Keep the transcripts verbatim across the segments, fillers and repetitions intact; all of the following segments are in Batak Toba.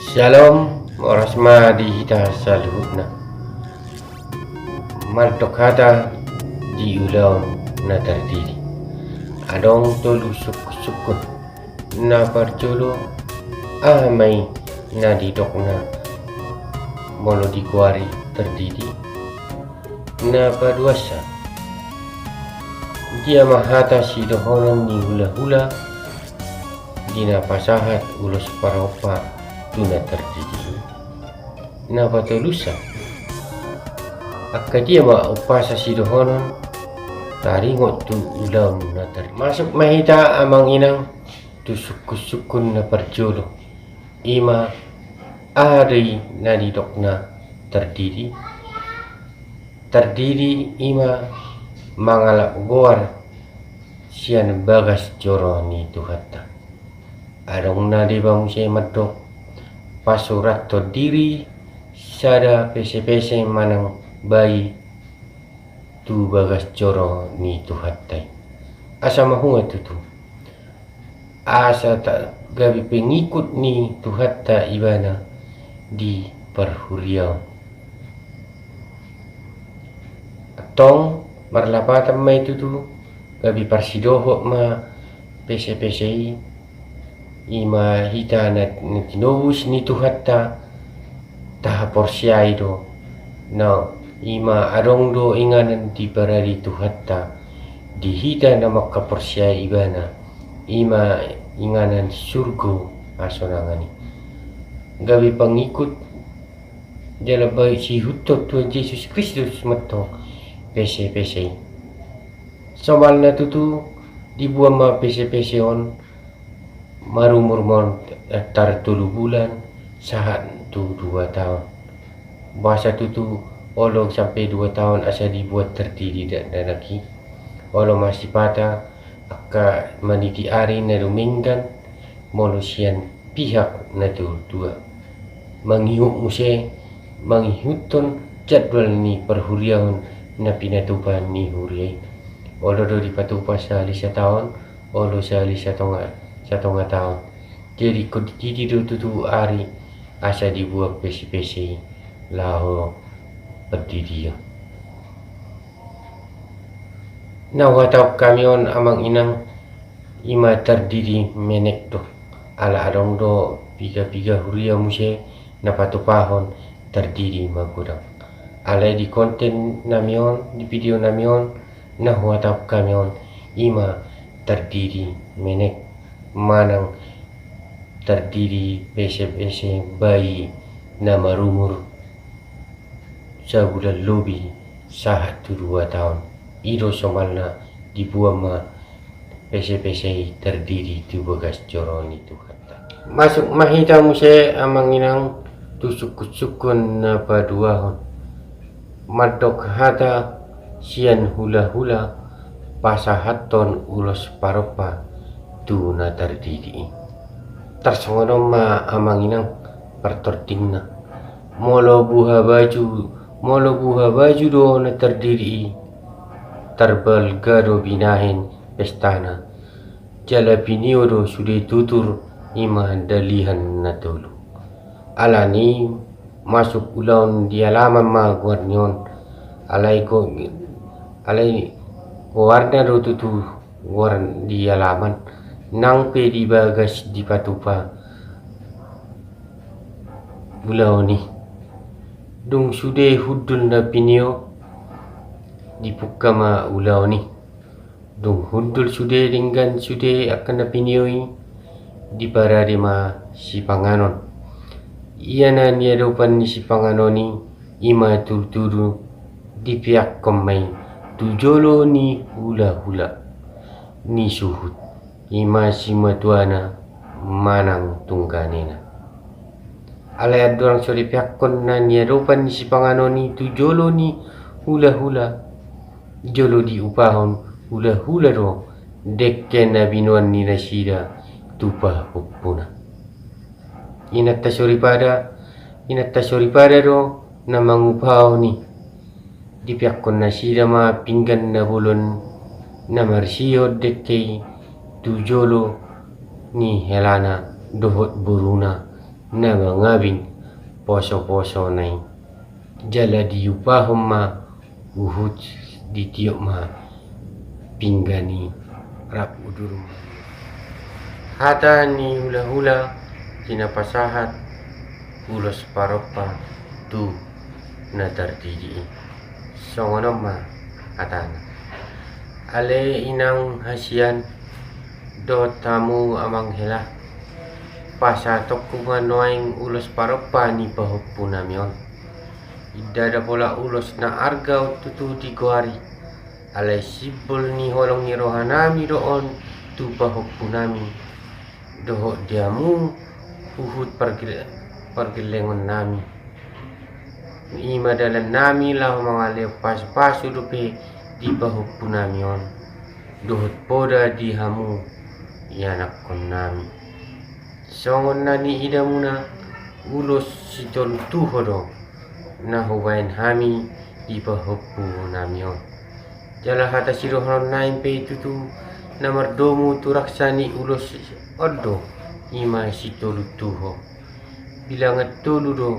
Syalom, horas ma di hita saluhutna. Mandok hata di ulaon na tardidi. Adong tolu sungkun-sungkun. Na parjolo, aha ma i na didokna molo digoari tardidi? Na paduahon, dia ma hata sidohonon ni hula-hula di na pasahat ulos parompa tu na tardidi? Na patoluhon, angka dia ma umpasa sidohonon taringot tu ulaon na tardidi? Masuk ma hita amang inang tu sungkun-sungkun na parjolo, i ma aha do i na didokna tardidi? Tardidi i ma mangalap goar sian bagas joro ni Tuhanta. Adong na deba muse mandok, pasurathon diri sada pese-pese manang bai tu bagas joro ni Tuhanta i. Asa mahua tutu, asa ta gabe pengikut ni Tuhanta ibana di parhuriaon. Antong marlapatan ma i tutu, gabe parsidohot ma pese-pese i, i ma hita na, na tinobus ni Tuhanta, tahaporseai do, na i ma adong do inganan diparade Tuhanta di hita na mangkaporseai ibana, i ma inganan surgo hasonangan i. Gabe pangikut jala bahen siihuthon Tuhan Jesus Kristus mantong pese-pese i. Somalna tutu dibuat ma pese-pese on marumur ma on tar tolu bulan sahat tu dua taon. Boasa tutu olo sampe dua taon asa dibuat tardidi dakdanak i? Olo ma sipata angka maniti ari na dumenggan molo sian pihak na tua-tua. Mangihut muse, mangihuthon jadwal ni parhuriaon na pinatupa ni huria i. Olo do dipatupa sahali sataon, olo sahali satonga, satonga taon. Jadi ingkon dititi do tutu ari asa dibuat pese-pese i laho pardidion. Na huhatahon hami on amang inang, i ma tardidi menek do. Ala adong do piga-piga huria muse na patupahon tardidi magodang. Alai di konten nami on, di video nami on, na huhatahon hami on, i ma tardidi menek manang tardidi pese-pese bai na marumur sabulan lobi sahat tu dua taon. I do somalna dibuat ma pese-pese i tardidi tu bagas joro ni Tuhanta. Masuk ma hita muse amang inang tu sungkun-sungkun na paduahon. Mandok hata sian hula-hula pasahathon ulos parompa tu na tardidi i. Tarsongon on ma amang inang partordingna. Molo buha baju, molo buha baju do na tardidi i, tarbalga do binahen pestana. Jala pinio do sude tutur, i ma dalihan na tolu. Alani masuk ulaon di alaman ma goar ni on. Alai go, alai goarna do tutu goar di alaman, nang pe di bagas dipatupa ulaon i. Dung sude hundul na pinio, dipungka ma ulaon i. Dung hundul sude denggan sude angka na pinio i, diparade ma sipanganon. Ia na niadopan ni sipanganon i, i ma tudu-tudu dipeakkon ma i tu jolo ni hula-hula ni suhut, i ma simatuana manang tungganena. Alai andorang so dipeakkon na niadopan ni sipanganon i tu jolo ni hula-hula, jolo diupahon hula-hula do dengke na binoan ni nasida tu pahompuna. Inanta soripada, inanta soripada do na mangupahon i. Dipeakkon nasida ma pinggan na bolon na marsihon dengke i tu jolo ni helana dohot boruna na mangabing poso-posona i. Jala diupahon ma huhut ditiop ma pinggan i rap udurna. Hata ni hula-hula di na pasahat ulos parompa tu na tardidi i. Songon on ma hatana. Ale inang hasian dohot hamu amang hela, pasahatonku ma nuaeng ulos parompa ni pahompunami on. Ndada pola ulos na arga on tutu digoari, alai simbol ni holong ni rohanami do on tu pahompunami dohot di hamu huhut pargel-, pargellengonnami. I ma dalannami laho mangalehon pasu-pasu dope di pahompunami on dohot poda di hamu ianakkonnami. Songon na niidamuna, ulos sitolu tuho do na hubaen hami di pahompunami on. Jala hata sidohonon naeng pe tutu na mardomu tu raksa ni ulos on do, i ma sitolu tuho. Bilangan tolu do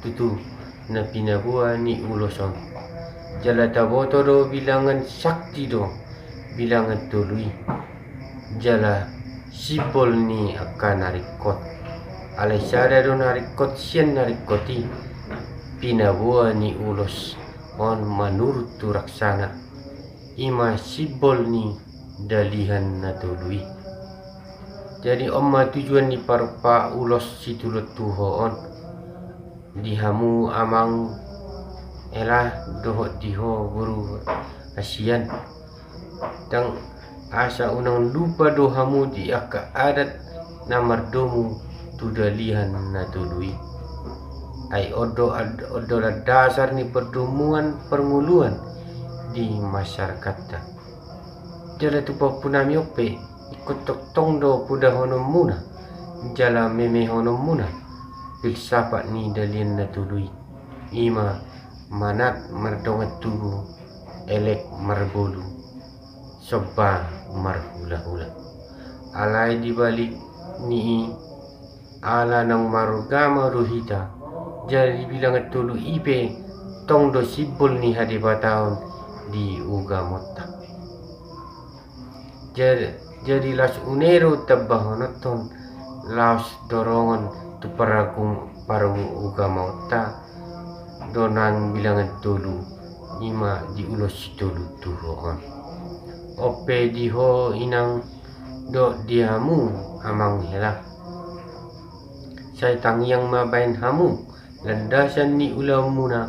tutu na pinaboa ni ulos on. Jala taboto do bilangan sakti do bilangan tolu i. Jala simbol ni angka na ringkot. Alai sada do na ringkot sian na ringkot i. Pinaboa ni ulos on manurut tu raksana. I ma simbol ni dalihan na tolu i. Jadi on ma tujuan ni parompa ulos sitolu tuho on. Di hamu amang hela dohot di ho boru hasian. Ndang asa unang lupa do hamu di angka adat na mardomu tu dalihan na tolu i. Ai on do ad-, on do na dasar ni pardomuan parngoluan di masyarakatta. Jala tu pahompunami on pe, ingkon tongtong do podahononmuna jala memehononmuna filsafat ni dalihan na tolu i. I ma manat mardongan tubu, elek marbolu, somba marhula-hula. Alai di balik ni i, ala naung marugama do hita, jadi bilangan tolu i pe tong do simbol ni hadebataon di ugamonta. Ja-, jadi laos unero tambahononhon laos dorongon tu paragu-, parugamaonta do nang bilangan tolu, i ma di ulos sitolu tuho on. On pe di ho inang dohot di hamu amang hela. Sai tangiang ma baen hamu landasan ni ulaonmuna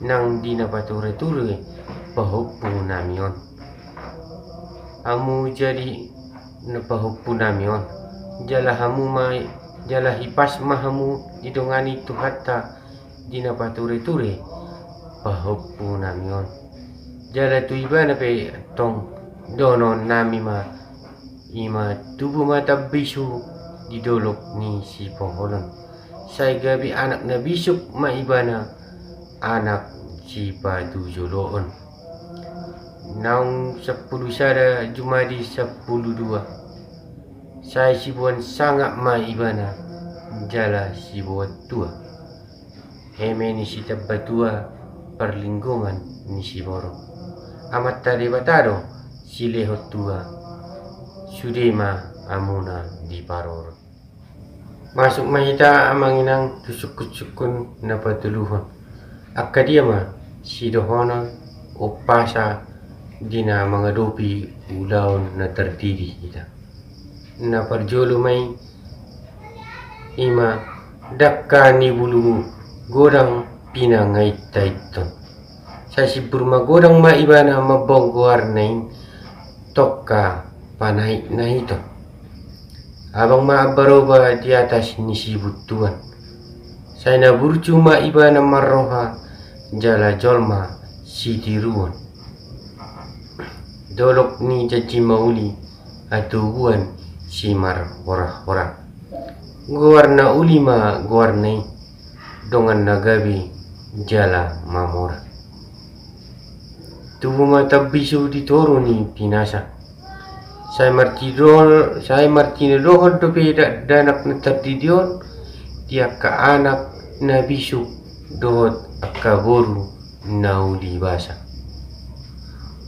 nang di na pature-ture pahompunami on. Hamu jadi na pahompunami on. Jala hamu ma, jala hipas ma hamu didongani Tuhanta di na pature-ture pahompunami on. Jala tu ibana pe tong dohononnami ma, i ma tubu ma tambisu di dolok ni Sipoholon. Sai gabe anak na bisuk ma ibana, anak sipatujoloon. Naung sampulu sada jumadi sampulu dua. Sai siboan sangap ma ibana, jala siboan tua. Eme ni sitambatua, parlinggoman ni siborok. Amanta Debata do silehon tua, sude ma hamuna diparorot. Masuk ma hita amang inang tu sungkun-sungkun na patoluhon. Angka dia ma sidohonon umpasa di na mangadopi ulaon na tardidi hita. Na parjolo ma i, i ma dangka ni bulu godang pinangaitaiton. Sai simbur magodang ma ibana mamboan goarna i tongka panaitnaiton. Abang ma ambaroba di atas ni sibuntuan. Sai na burju ma ibana marroha jala jolma sitiruon. Dolok ni janji mauli, hatoguan simarhora-hora. Goarna uli ma goarna i, dongan na gabe jala mamora. Tubu ma tambisu di toru ni pinasa. Sai martido-, sai martinodohon dope da-, dakdanak na tardidi on, di angka anak na bisuk dohot angka boru na uli basa.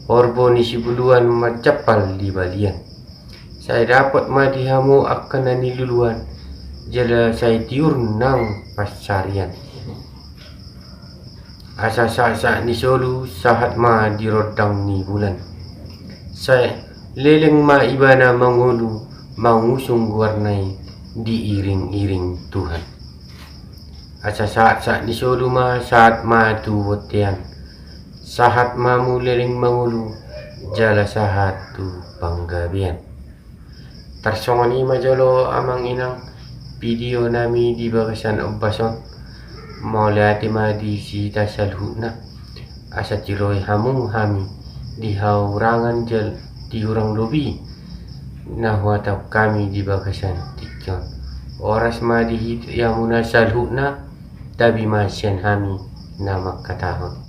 Horbo ni sibuluan manjampal di balian. Sai dapot ma di hamu angka na niluluan, jala sai tiur nang pansarian. Asa sahat-sahat ni solu sahat ma di rondang ni bulan. Sai leleng ma ibana mangolu, mangusung goarna i diiring-iring Tuhan. Asa sahat-sahat ni solu ma sahat ma tu bontean. Sahat ma hamu leleng mangolu, jala sahat tu panggabean. Tarsongon i ma jolo amang inang video nami di bagasan ombas on. Mauliate ma di hita saluhutna. Asa tiroi hamu hami di hahurangan jala di hurang lobi na huhatahon hami di bagasan tingki on. Horas ma di hita hamuna saluhutna. Tabi ma sian hami na mangkatahon.